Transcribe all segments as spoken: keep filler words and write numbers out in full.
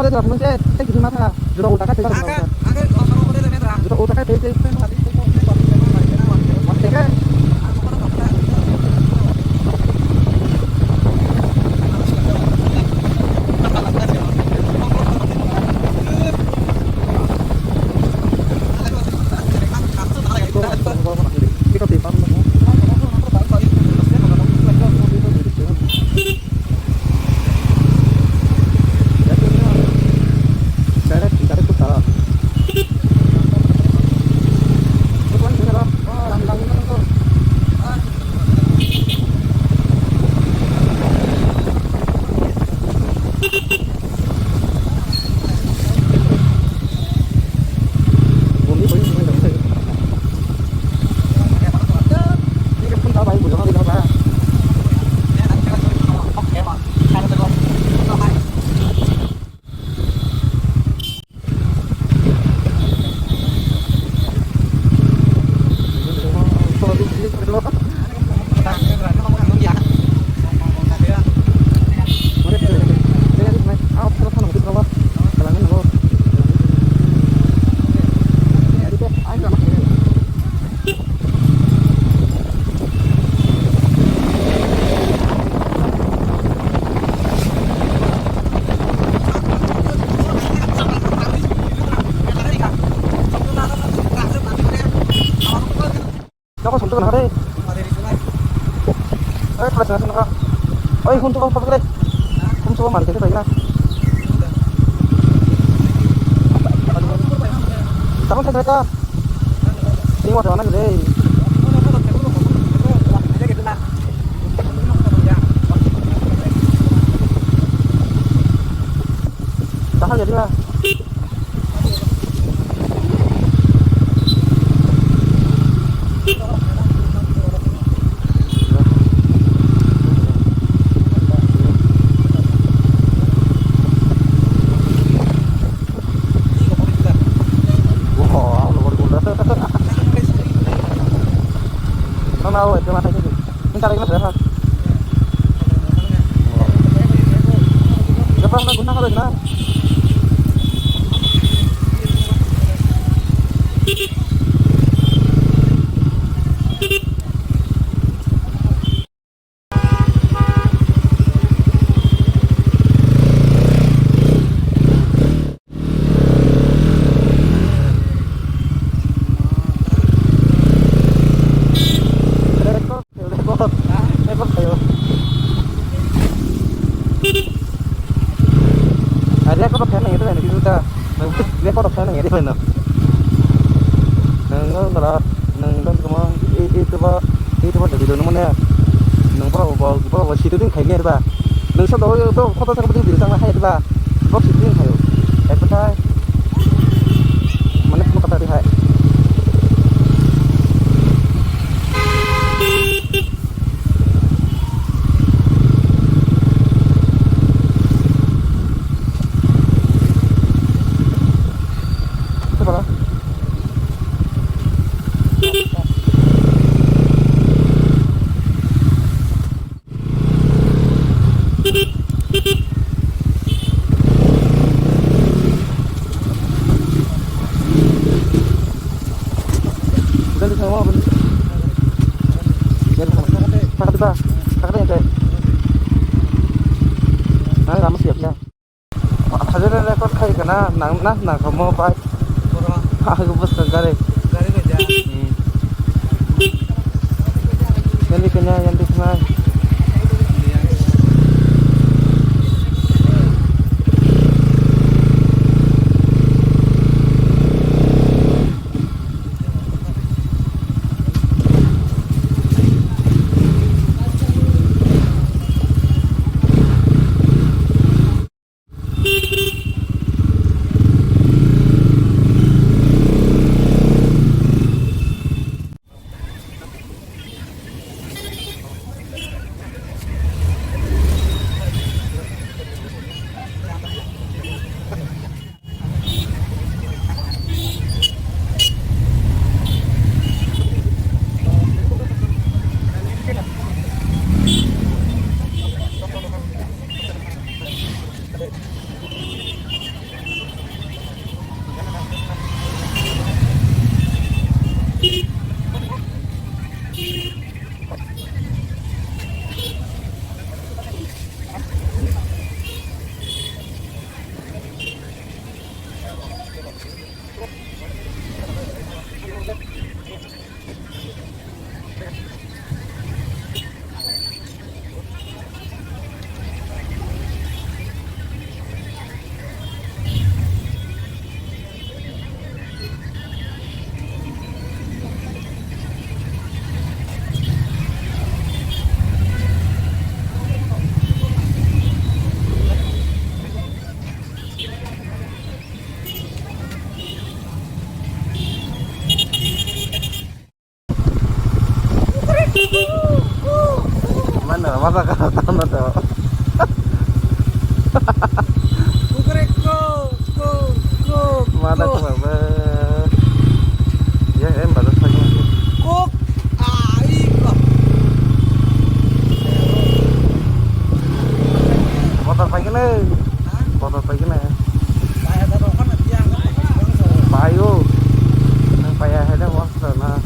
Jora ulta kai, jora ulta kai. Nokho sumsok nang re. Oi, pala sumsok nang. Oi, hun tu bang pabrik re. Hun tu bang mari kete pai na. Tamo thai ka. Ni wa na re. Tahan jadi lah. Nang na o ekdom athai khe. Nang tarik na ha. Gabang na guna khalai na. Record, record, record kayo. Record khaina nangya, record khaina nangya. Nang no nara, nang no kamo, i, i, tuba, i, tuba, video no mane. Nang bro, bro, bro, shooting khaini ba. Nang sa do, do, photo sa video tang hai ba. Bro, shooting khayo. Ek kotha. Mane, mo kata hai. Thakdi ba, thakdi ente. Nang rama siap ya. Thakdi record khai kana, nang na, nang kamo bai. Aku bus ka gari. Gari ka ja. Hmm. Yang di kena, yang di kena. Mada ko baba. Ya em bazar sa ko. Kok. Ah, iko. Motor pai kene. Motor pai kene. Pai ada rokhan dia. Payo. Nang paya hada wasta na.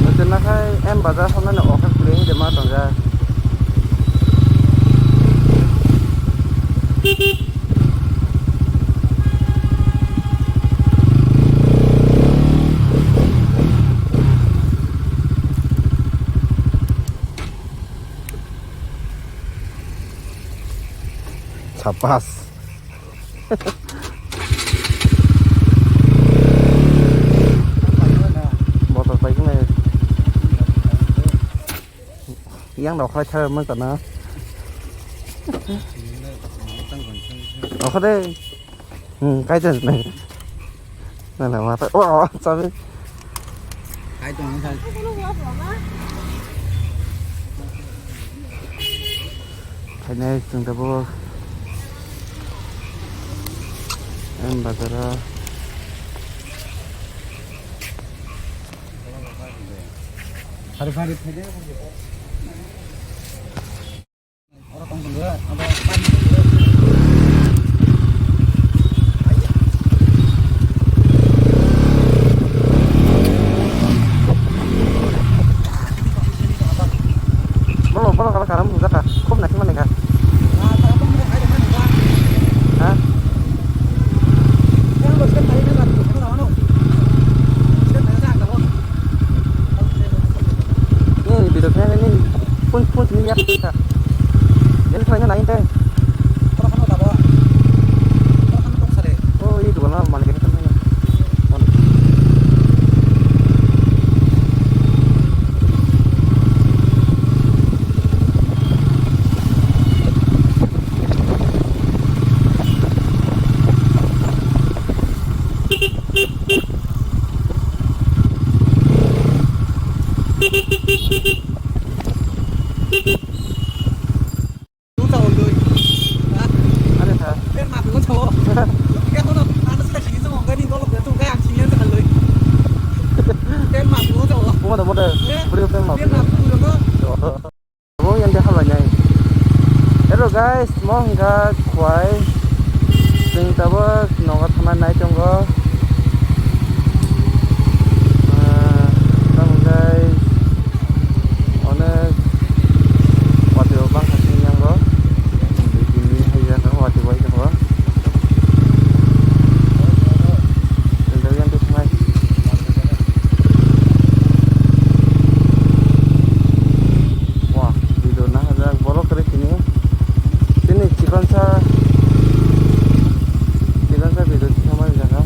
Mungkin nakhai em bazar hwnmani offer khlai de ma tongjak. Sapas. Botol pai kene. Yang rok khai thar mo kana. Rok de. Hmm, kai jan nai. Na na mata. Oh, oh, sabi. Kai tong sa. Phainai chwng tabuk. Em bazaro. Phari phari phainai. Bolo, bolo, kala karam buja ka, khub nasi mani ka. Ha? Ni video khe ni phone phone ni ya ka. Ni thoi na nai te. Oh, ini dua nama lagi ni. Ada ta? Ada ta? Ada ta? Abo yang dia halai nai. Hello guys, mo hingga khwai. Chwng tabuk nogo thangna nai tongo. Ah, tamo guys. Onek watwi o bangkha sini yango. Bini hai jaka watwi bai tongo. Tengkar yang tu sungai. Wah, video na hajak borok kere kini. Tini chikonsa, chikonsa video si sama jaga.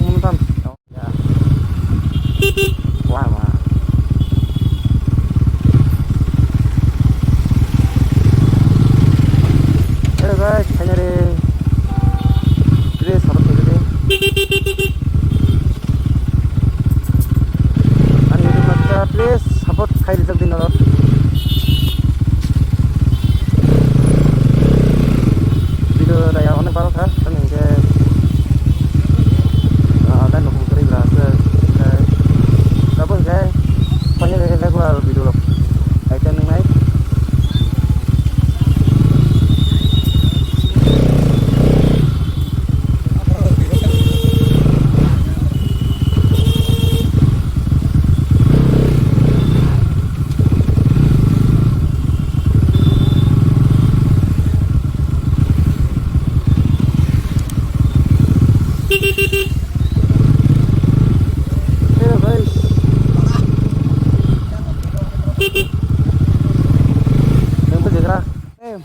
Mungkin tam. Ya. Wah, wah. Hello guys, finally. Please support khaidi. Ani YouTube channel please support khaidi jak din oro. Video raya onek baro kha, tamo hingke, ah, dai nokong kwrwi bwla se, hingke, abo hingke, phone ni regular video rok, ai, nung nai. Hello guys. Yang tu jaga. Eh.